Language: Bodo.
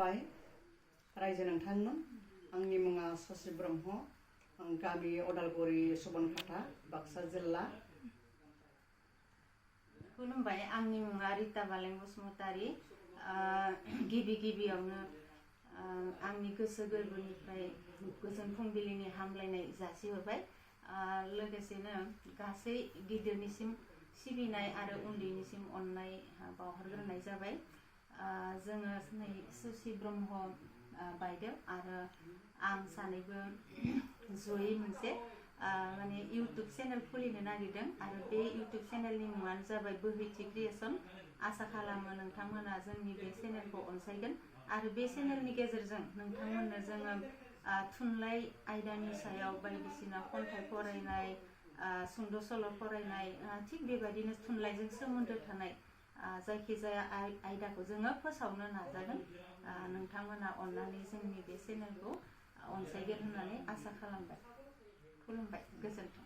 खुलुमबाय रायजो नोंथांमोन आंनि मुङा ससि ब्रह्म आं गामि अदालगुरि सुबनखाथा बाक्सा जिल्ला खुलुमबाय आंनि मुङा रिता बालें बसुमतारी गिबियावनो आंनि गोसो गोरबोनिफ्राय गोजोन फुंबिलिनि हामलायनाय जासिहरबाय लोगोसेनो गासै गिदिरनिसिम सिबिनाय आरो उन्दैनिसिम अननाय बावहरग्रोनाय जाबाय जोङो नै ससि ब्रह्म बायदेव आरो आं सानैबो जयै मोनसे माने इउट्यूब चेनेल खुलिनो नागिरदों आरो बे इउट्यूब चेनेलनि मुङानो जाबाय बwhwithi क्रिएशन आसा खालामो नोंथांमोना जोंनि बे चेनेलखौ अनसायगोन आरो बे चेनेलनि गेजेरजों नोंथांमोननो जोङो थुनलाइ आयदानि सायाव बायदिसिना खन्थाइ फरायनाय सुंद' सल' फरायनाय थिग बेबायदिनो थुनलाइजों सोमोन्दो थानाय जायखिजाया आयदाखौ जोङो फोसावनो नाजागोन नोंथांमोना अननानै जोंनि बे चेनेलखौ अनसायगोन होननानै आसा खालामबाय खुलुमबाय गोजोन्थों।